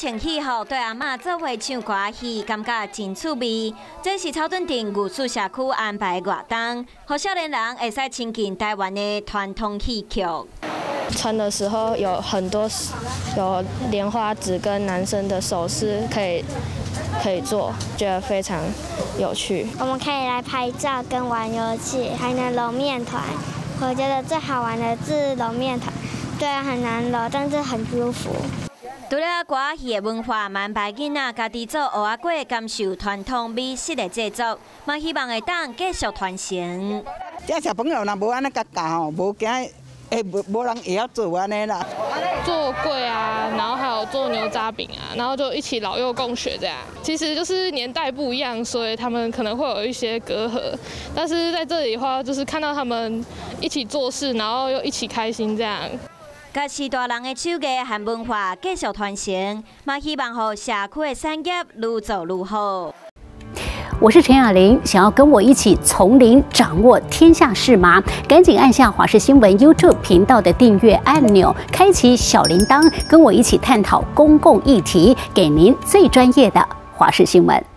穿戲服，綴阿嬤做伙唱歌仔戲，感覺真趣味。這是草屯鎮藝術社區安排的活動，予少年人會使親近台灣的傳統戲曲。穿的時候有很多有蓮花指跟男生的手勢可以做，覺得非常有趣。我們可以來拍照跟玩遊戲，還能揉麵團。我覺得最好玩的是揉麵團，雖然很難揉，但是很舒服。除了歌仔戲的文化，嘛安排囡仔家己做芋仔粿，感受傳統美食的製作，嘛希望會當繼續傳承。這小朋友若無按呢共教吼，無驚會無人會曉做按呢啦。做粿啊，然後還有做牛軋餅啊，然後就一起老幼共學這樣。其實就是年代不一樣，所以他們可能會有一些隔閡。但是在這裡的話，就是看到他們一起做事，然後又一起開心這樣。共序大人的手藝和文化繼續傳承，嘛希望予社區的產業愈做愈好。我是陳雅玲，想要跟我一起從零掌握天下事嗎？趕緊按下華視新聞 YouTube 頻道的訂閱按鈕，開啟小鈴鐺，跟我一起探討公共議題，給您最專業的華視新聞。